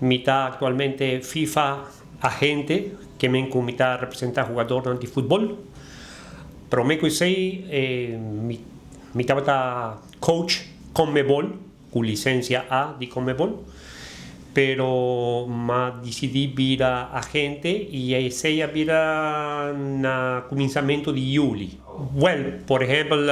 Mi ta actualmente FIFA agente, kemen cu mi ta representa hugadornan di futbol. Prome cu esey mi tabata coach Conmebol, cu licencia A di Conmebol, pero m'a dicidi bira agente y esey a bira na cuminsamento di juli. Well, por ehempel,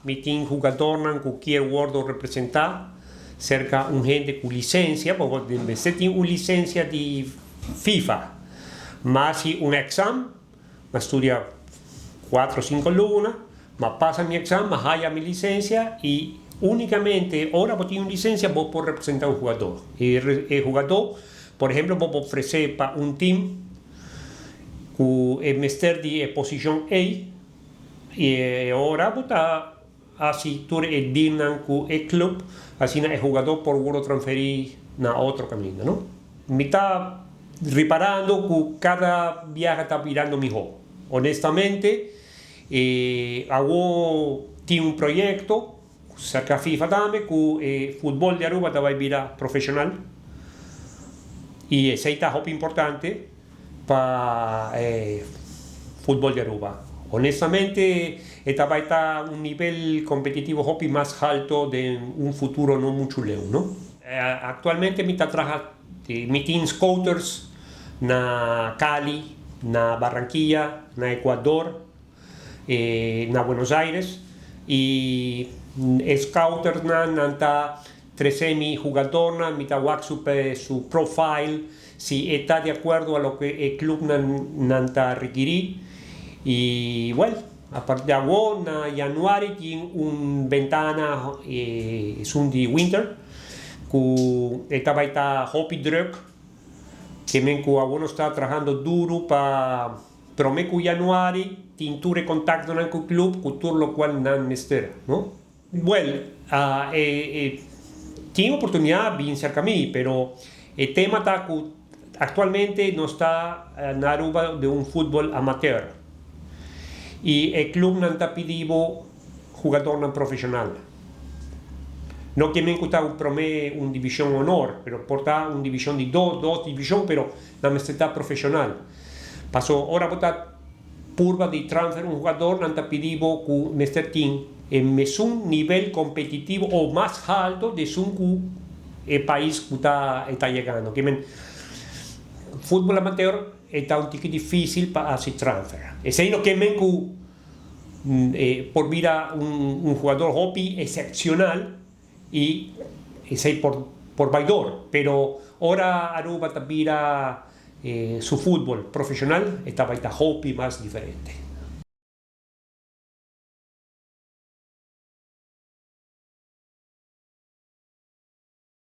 mi tin hugadornan cu kier wordo representa cerca un hende cu licencia, bo mester tin un licencia di FIFA, m'a haci un exam, m'a studia 4 o 5 luna, m'a pasa mi exam, m'a haya mi licencia y unicamente ora bo tin un licencia bo por representa un hugador. Y e hugador, por ehempel, bo por ofrece pa un team cu e mester di posicion A y ora bo ta haci tur e dealnan cu e club, asina e hugador por wordo transferi na otro caminda, no? Mi ta riparando cu cada biaha ta birando miho. Honestamente, awo tin un proyecto cerca FIFA tambe cu e futbol di Aruba ta bay bira profesional y esey ta hopi importante pa futbol di Aruba. Honestamente, e ta bay ta un nivel competitivo hopi mas halto den un futuro no mucho leu, no? Actualmente mi ta traha, mi tin scouters na Cali, na Barranquilla, na Ecuador, na Buenos Aires y e scouters nan ta trece mi hugadornan, mi ta wak su profile, si e ta di acuerdo a loke e club nan ta rekeri y, well, a parti di awo, na januari tin un ventana, esun di winter, cu e ta bay ta hopi druk, kemen cu awo nos ta trahando duro pa prome cu januari tin tur e contactonan cu club cu tur locual nan mester, no? Well, tin oportunidad bin cerca mi, pero e tema ta cu actualmente nos ta na Aruba di un futbol amateur. Y e club nan ta pidi bo hugadornan profesional. No kemen cu ta un prome un division honor, pero por ta un division di dos division, pero nan mester ta profesional. Paso ora bo ta purba di transfer un hugador, nan ta pidi bo cu mester tin e mesun nivel competitivo o mas halto di esun cu e pais cu ta yegando. Kemen futbol amateur e ta un tiki dificil pa haci transfer. Esey no kemen cu por bira un hugador hopi excepcional y esey por bay door, pero ora Aruba ta bira su futbol profesional, e ta bay ta hopi mas diferente.